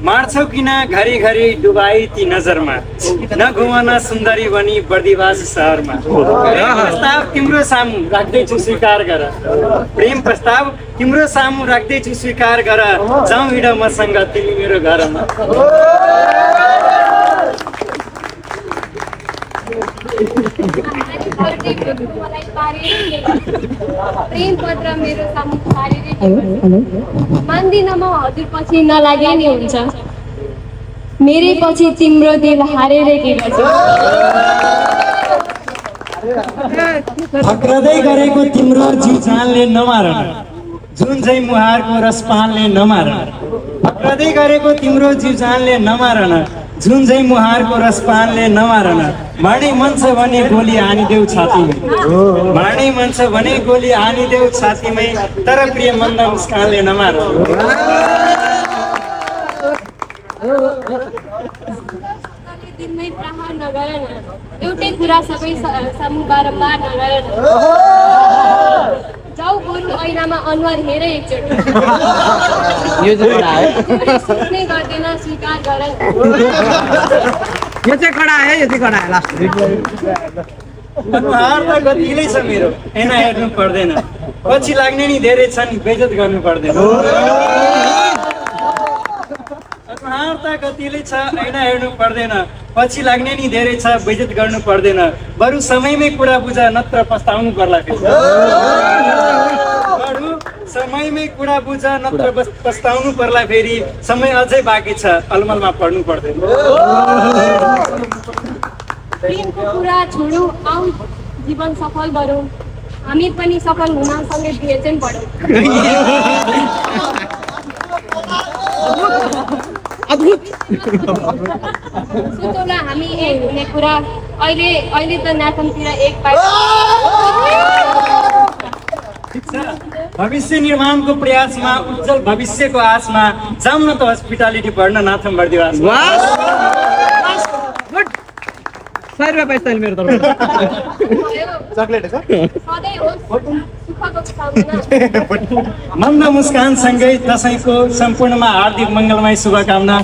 मार्छौ किन घरिघरि डुबाई ती नजरमा नघुमन सुन्दरी बनी बर्दिवास सहरमा प्रेम प्रस्ताव तिम्रो सामु राख्दैछु स्वीकार गर प्रेम प्रस्ताव तिम्रो सामु राख्दैछु स्वीकार गर जाउँ हिँड मसँग तिमी मेरो घरमा प्रेम पत्र मेरो सामु मान्दिन म हजुर पछि नलागे नि हुन्छ मेरै पछि तिम्रो दिल हारेर के गर्छ फक्रदै गरेको तिम्रो जिउ जानले नमार जुन चाहिँ मुहारको रसपानले नमार फक्रदै गरेको तिम्रो जिउ जानले नमारन जुन चाहिँ मुहारको रसपानले नमारन मार्ने मन छ भने गोली हानिदेऊ छातीमै मार्ने मन छ भने गोली हानिदेऊ छातीमै तर प्रिय मन्द मुस्कानले नमार दिनमै प्रहार नगर न एउटै कुरा सबै सामु बारम्बार नगर न जाऊ बरु ऐनामा अनुहार हेर एकचोटि यो चाहिँ कडा है सोच्नै गर्दैन स्वीकार गर यो चाहिँ कडा है यो चाहिँ कडा है लास्ट अनुहार त गतिलै छ मेरो ऐना हेर्नु पर्दैन पछि लाग्ने नि धेरै छन् बेइज्जत गर्नु पर्दैन अनुहार त गतिलै छ ऐना हेर्नु पर्दैन पछि लाग्ने नि धेरै छ बेइज्जत गर्नु पर्दैन बरु समयमै कुरा बुझ नत्र पस्ताउनु पर्ला फेरि बरु समयमै कुरा बुझ नत्र पस्ताउनु पर्ला फेरि समय अझै बाँकी छ अलमलमा पढ्नु पर्दैन प्रेमको कुरा छोडौँ आऊ जीवन सफल गरौँ हामी पनि सफल हुन सँगै बिहे चाहिँ पढौँ सोचौँला हामी एक हुने कुरा अहिले त नाथनतिर एक पाइ भविष्य निर्माणको प्रयासमा उज्जवल भविष्यको आशमा जाउँ न त हस्पिटालिटी पढ्न नाथम बर्दिवास ₹100 पैसा मेरो तर्फबाट चकलेट सधैँ होस् सुखको कामना मन्द मुस्कान सँगै दसैँको सम्पूर्णमा हार्दिक मङ्गलमय शुभकामना।